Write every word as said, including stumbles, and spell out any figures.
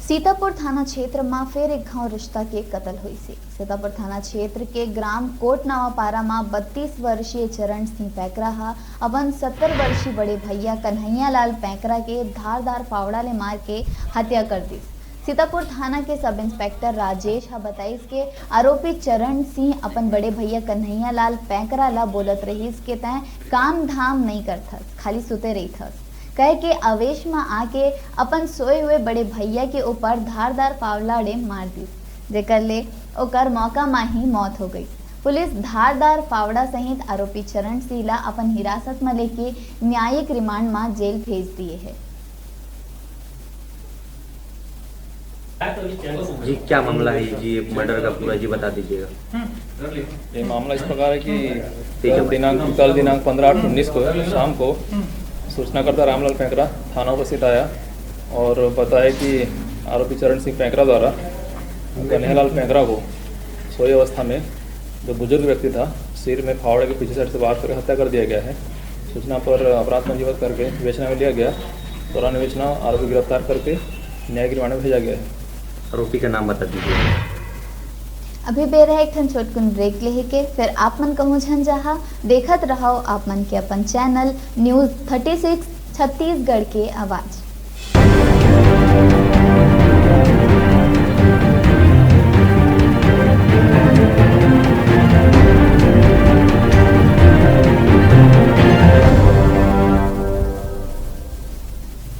सीतापुर थाना क्षेत्र म फेर एक घांव रिश्ता के कत्ल होइस हे। सीतापुर थाना क्षेत्र के ग्राम कोट नवापारा म बत्तीस वर्षीय चरण सिंह पैकरा ह अपन सत्तर वर्षीय बड़े भैया कन्हैया लाल पैकरा के धारदार फावड़ा ले मार के हत्या कर दिस। सीतापुर थाना के सब इंस्पेक्टर राजेश ह बताइस के आरोपी चरण सिंह अपन बड़े भैया कन्हैया लाल पैकरा ला बोलत रहिस के तैं काम धाम नइ करथस, खाली सुते रहिथस। कह के आवेश म आके अपन सोए हुए बड़े भैया के ऊपर धारदार फावड़ा ले मार दिस, जेकर ले ओकर मौका म ही मौत हो गई। पुलिस धारदार फावड़ा सहित आरोपी चरण सिंह ला अपन हिरासत म लेके न्यायिक रिमांड म जेल भेज दिए हे। जी, क्या मामला है जी, ये मर्डर का पूरा जी बता दीजिएगा। ये मामला इस प्रकार है कि कल दिनांक कल दिनांक पंद्रह आठ उन्नीस को शाम को सूचनाकर्ता रामलाल पैकरा थाना उपस्थित आया और बताया कि आरोपी चरण सिंह पैकरा द्वारा कन्हैयालाल पैकरा को सोई अवस्था में जो बुजुर्ग व्यक्ति था, सिर में फावड़े के पीछे साइड से वार करके हत्या कर दिया गया है। सूचना पर अपराध पंजीबद्ध करके विवेचना में लिया गया। दौरान विवेचना आरोपी गिरफ्तार करके न्यायिक रिमांड में भेजा गया है। आरोपी का नाम बता दीजिए। अभी बेरा है एक ठन छोटकुन ब्रेक लेहे के, फिर आप मन कहूँ झन जहा देखत रहो आप मन के अपन channel news thirty six Chhattisgarh के आवाज़।